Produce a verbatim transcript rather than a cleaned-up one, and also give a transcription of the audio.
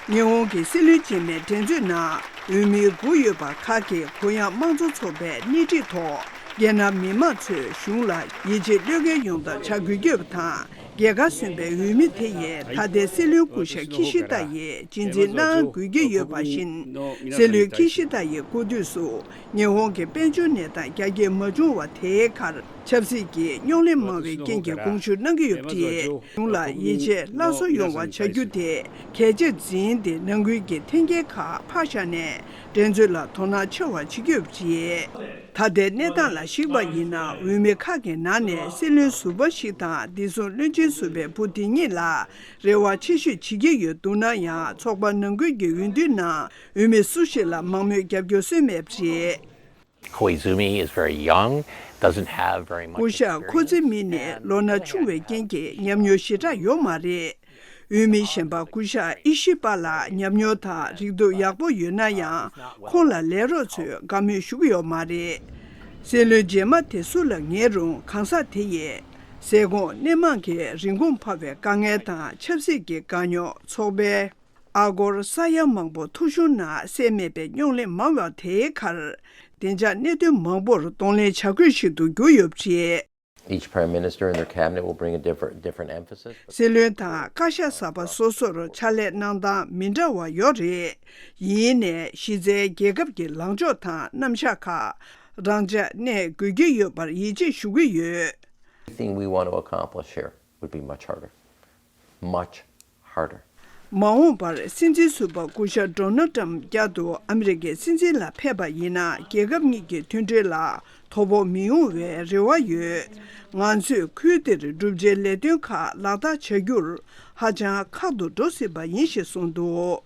ཉི་ཧོང་གི་སྲིད་བློན་རྗེས་མའི་འགྲན་རྩོད་ནང་འོས་མི་དགུ་ཡོད་པ་ཁག་གིས་གུ་ཡངས་དམངས་གཙོ་ཚོགས་པའི་སྣེ་ཁྲིད་ཐོག་རྒྱལ་ནང་མི་མང་ཚོས་གཞུང་ལ་ཡིད་ཆེས་བློས་འགེལ་ཡོང་ཐབས་བྱ་དགོས་ཀྱི་ཡོད་པ་དང་། རྒྱལ་ཁ་སོན་པའི་འོས་མི་དེ་ཡིས་ད་ལྟའི་སྲིད་བློན་སྐུ་ཞབས་ཁི་ཤི་ཏ་ཡི་རྗེས་འཛིན་གནང་དགོས་ཀྱི་ཡོད་པ་བཞིན། སྲིད་བློན་ཁི་ཤི་ཏ་ཡི་སྐུ་དུས་སུ་ཉི་ཧོང་གི་དཔལ་འབྱོར་གནས་སྟངས་རྒྱ་སྐྱེད་མ་བྱུང་བ་དེའི་ཁར། ཆབ་སྲིད་ཀྱི་རྙོག་གླེང་མང་བའི་རྐྱེན་གྱིས་དགོངས་ཞུ་གནང་གི་ཡོད་པ་རེད། གཞུང་ལ་ཡིད་ཆེས་སླར་གསོ་ཡོང་བ་བྱ་རྒྱུ་དེ་གལ་ཆེར་འཛིན་ཏེ་ནང་ཁུལ་གྱི་འཐེན་འཁྱེར་ཁག་ཕར་བཞག་ནས་འགྲན་རྩོད་ལ་དོ་སྣང་ཆེ་བ་བྱེད་ཀྱི་ཡོད་པ་རེད། ད་ལྟའི་གནས་སྟངས་ལ་གཞིགས་པ་ཡིན་ན་འོས་མི་ཁག་གི་ནང་ནས་སྲིད་བློན་ཟུར་པ་ཞིག་དང་བདེ་སྲུང་བློན་ཆེན་ཟུར་པའི་བུ་དེ་གཉིས་ལ་རེ་བ་ཆེ་ཤོས་བྱེད་ཀྱི་ཡོད་འདུག་ན་ཡང་། ཚོགས་པ་ནང་ཁུལ་གྱི་འོས་བསྡུའི་ནང་འོས་མི་སུ་ཞིག་ལ་མང་མོས་རྒྱབ་སྐྱོར་སུས་མེད་པ་རེད། Koizumi is very young, doesn't have very much སྐུ་ཞབས་ཁོ་ཛི་མི་ནི་ལོ་ན་ཆུང་བའི་རྐྱེན་གྱིས་ཉམས་མྱོང་ཞེ་དྲག་ཡོད་མ་རེད། འོས་མི་གཞན་པ་སྐུ་ཞབས་ཨི་ཤི་པ་ལ་ཉམས་མྱོང་དང་རིག་སྟོབས་ཡག་པོ་ཡོད་ན་ཡང་། ཁོང་ལ་ལས་རོགས་ཚོས་དགའ་མོས་ཞུ་གི་ཡོད་མ་རེད། སྲིད་བློན་རྗེས་མ་དེ་སུ་ལ་ངེས་རུང་གང་ཟག་དེ་ཡིས་ཟས་སྐོམ་སྣེ་མང་གི་རིན་གོང་འཕར་བའི་དཀའ་ངལ་དང་ཆབ་སྲིད་ཀྱི་དཀའ་རྙོག་ཚོགས་པའི། ཨ་སྒོར་ས་ཡ་མང་པོ་ཐོ་གཞུང་ནང་གསལ་མེད་པའི་རྙོག་གླེང་མང་བ་དེའི་ཁར། བདེ་འཇགས་གནད་དོན་མང་པོར་གདོང་ལེན་བྱ་དགོས་ཤིག་ཏུ་གྱུར་ཡོད་པ་རེད། Each prime minister and their cabinet will bring a different, different emphasis. སྲིད་བློན་དང་བཀའ་ཤག་གསར་པ་སོ་སོར་ཕྱག་ལས་གནང་སྟངས་མི་འདྲ་བ་ཡོད་རེད། ཡིན་ནའི་གཞི་རྩའི་རྒྱལ་ཁབ་ཀྱི་ལངས་ཕྱོགས་དང་རྣམ་གཞག་ཁག་རང་འཇགས་གནས་དགོས་ཀྱི་ཡོད་པར་ཡིད་ཆེས་ཞུ་གི་ཡོད། Thing we want to accomplish here would be much harder. Much harder. མ་འོངས་པར་སྲིད་འཛིན་ཟུར་པ་སྐུ་ཞབས་ཌོ་ནལ་ཏྲམ་བསྐྱར་དུ་ཨ་མི་རི་ཀའི་སྲིད་འཛིན་ལ་ཕེབས་པ་ཡིན་ན། རྒྱལ་ཁབ་གཉིས་ཀྱི་མཐུན་འབྲེལ་ལ་དོ་ཕོག་མི་ཡོང་བའི་རེ་བ་ཡོད། ང་ཚོས་ཁུལ་དེར་བསྒྲུབ་བྱའི་ལས་དོན་ཁག་ལག་བསྟར་བྱ་རྒྱུར་ཧ་ཅང་ཁག་ཏུ་འགྲོ་སྲིད་པ་ཡིན་ཞེས་གསུངས་འདུག